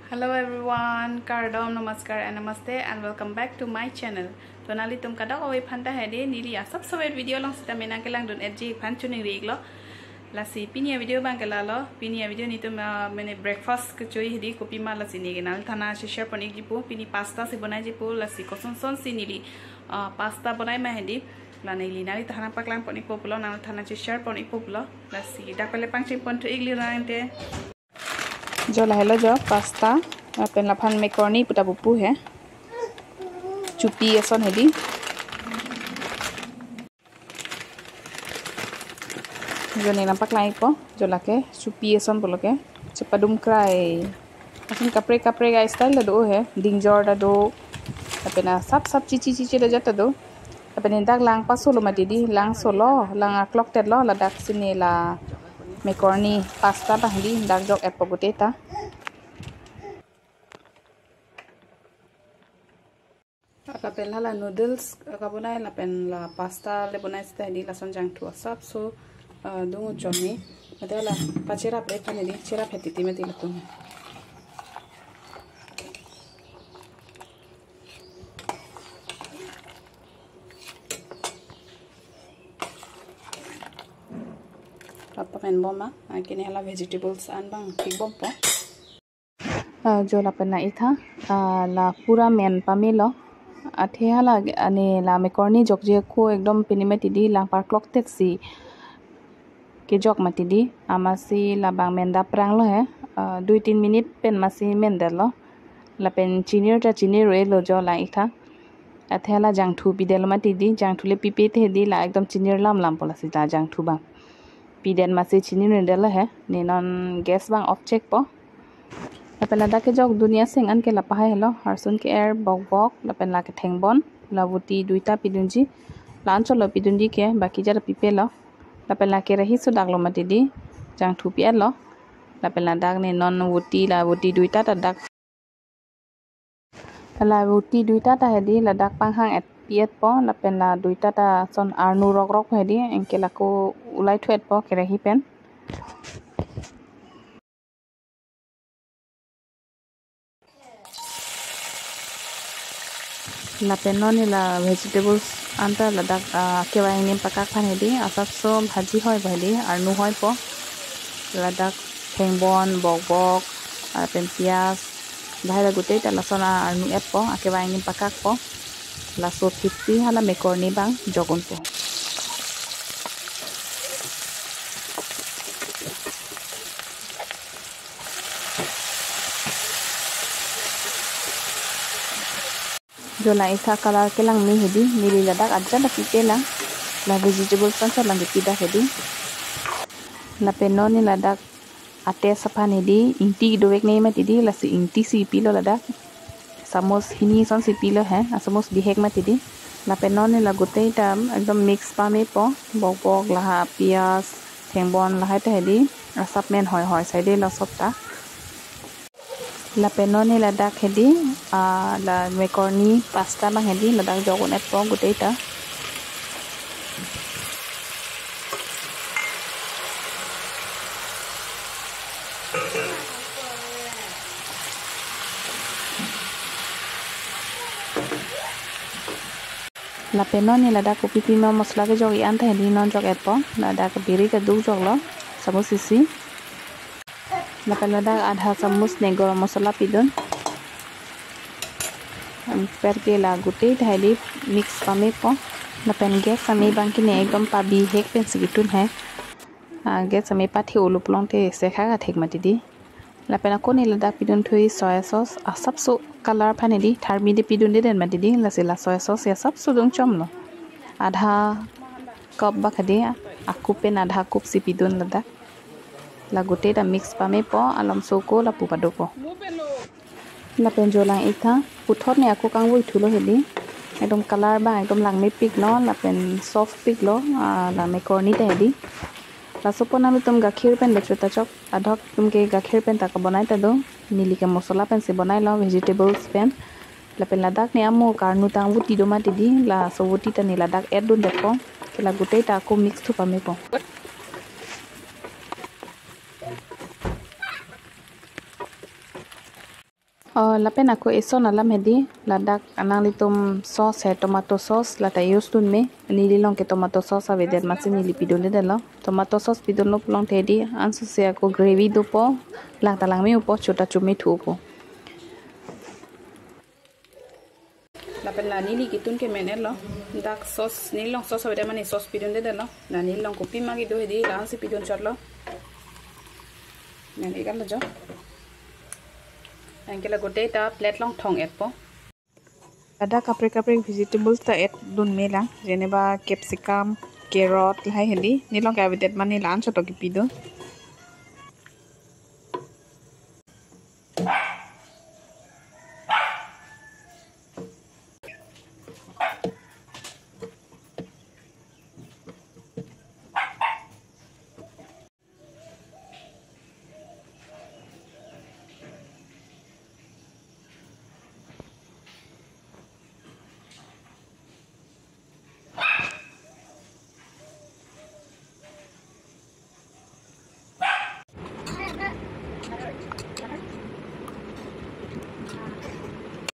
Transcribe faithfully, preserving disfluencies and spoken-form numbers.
Hello everyone, kardom, namaskar and namaste and welcome back to my channel. To nanglitum kadokave aphan ta hedi, neli asap sovet video along sita mena kelang dun etji aphan choningri iklo. Lasi pini a-video abang ke lalo, pini a-video netum, ah, mane breakfast kechui hedi, kopima lasi neli ke nangliphan ta share pon ikji pu, pini pasta si bonai ji pu, lasi koson son si neli, ah, pasta bonai ma hedi. La neli nangliphan ta paklang pon ikpo pulo, nangliphan ta share pon ikpo pulo. Lasi dak pele pangcheng pon thu ikli rang te. Jo lahelo jo pasta, lapen laphan macaroni puta pupu he. Chupi ason hedi. Jo ne nangpaklang ikpo, jo lake chupi ason pulo ke. Chepadum krai. Ason kaprek kaprek a-style ta do he, dingjor ta do. Lapen asap sap chichi chichi ta jat ta do. Lapen dak lang paso lo mati di, lang solo, lang akloktet lo, ladak si ne la macaroni pasta abang hedi, dak jok etpo gute ta. Lapen hala noodles kabonai, lapen la pasta le bonai sita hedi, lason jangthu asapso, ah, dung chom ni. Mate la pacherap le aphan hedi, cherap he titi mati latum. Papakan bom ma, ah, kini hala vegetables an abang pik bompo. Ah, jo lapen la itha, ah, la pura men pamelo. Athe hala, ah, ne la macaroni jokje ako ekdom pini mati di, lang parkloktet si kejok mati di, amatsi labang men daprang lo he, ah, dui tin minute pen amatsi mendetlo. Lapen chinir ta chinir-e lo jo lang itha. Athe la jangthu pidetlo mati di, jangthu le pipe te hedi, la ekdom chinir lam lam po, lasi la jangthu abang pidet amatsi chinir-e detlo he. Ne non gas abang off chek po. Lapen ladak kejok dun aseng an ke la pahai helo, harsun ke-er, bokbok, lapen la kethengbon, la voti duita pidunji, la anchot lo pidunji ke, baki jat pipelo. Lapen la kerahi so dak lo mati di, jangthu pi-etlo. Lapen ladak ne non voti, la voti duita ta dak. La voti duita ta hedi, ladak panghang et pi-etpo, lapen la duita ta son arnu rokrok hedi, anke lako ulai thu-etpo kerahi pen. Lapen non ne la vegetables anta ladak, ah, kevang ingnim pakak aphan hedi, asapso bhaji hoi ba hedi, arnu hoipo. Ladak thengbon, bokbok, lapen piyaj, lahai la gute ta lason arnu etpo, akevang ingnim pakakpo. Laso phit si hala macaroni abang jok unpo. Jo lang itha color kelang me hedi, neli ladak ajat la pipe lang, la vegetable son son lang kepi dak hedi. Lapen non ne ladak a-taste aphan hedi, ingti dovek ne mati di, lasi ingti si pilo ladak. Samus hini son si pilo he, asamus bihek mati di. Lapen non ne la gute ta ekdom mix pamepo, bokbok, lahai, piyaj, thengbon, lahai ta hedi, asap men hoi hoi sai de lo sob ta. Lapen non ne ladak hedi, ah, la macaroni pasta abang hedi, ladak jok un-etpo gute ta. Lapen non ne ladak kopi pima masala kejok i-an ta hedi non jok-etpo, ladak biri keduk joklo, samus isi. Lapen ladak adha samus ne garam masala pidun. Anparke la gute ta hedi mix pamepo. Lapen gas ame abang kene ekdom pabihek pensi ketun he. Ah, gas ame pathe ulu pulote sekha kathek mati di. Lapen ako ne ladak pidun thu-i soya sauce, asapso color aphan hedi, tharmi de pidunde det mati di, lasi la soya sauce ya asapso dung chomlo. Adha cup bak hedi, a-cup pen adha cup si pidun ladak. La gute ta mix pamepo, alomso ako lapu padopo. Lapen jo lang itha, puthot ne ako kangvoi thulo hedi. Ekdom color abang ekdom langmepiklo, lapen soft piklo, ah, la macaroni ta hedi. Laso apot nanglitum gakhir pen lo chuta chok, adhok atum ke gakhir pen ta kabonai ta do. Neli ke masala pensi bonailo, vegetables pen. Lapen ladak ne amo karnu tang voti do mati di, laso voti ta ne ladak add dundetpo. Ke la gute ta ako mix thu pamepo. Oh, lapen ako eson alam hedi, ladak ananglitum sauce he, tomato sauce, lata use dunme. Neli along ke tomato sauce avedet amatsi neli pidunde detlo. Tomato sauce pidunlo pulote hedi, ansose ako gravy dopo, lang ta langme-opo, chota chome thupo. Lapen la neli ketun ke men-etlo. Dak sauce, neli along sauce avedet amat ne sauce pidunde detlo. La neli along kopima kedo hedi, la-ansi pidun chotlo. Men-et-etlo jo. Anke la gotei ta plate along thong-etpo. Ladak kaprek kaprek vegetables ta add dunme lang. Jeneba capsicum, carrot, lahai hedi. Neli along ke avedet amat ne la-an chot kepidun.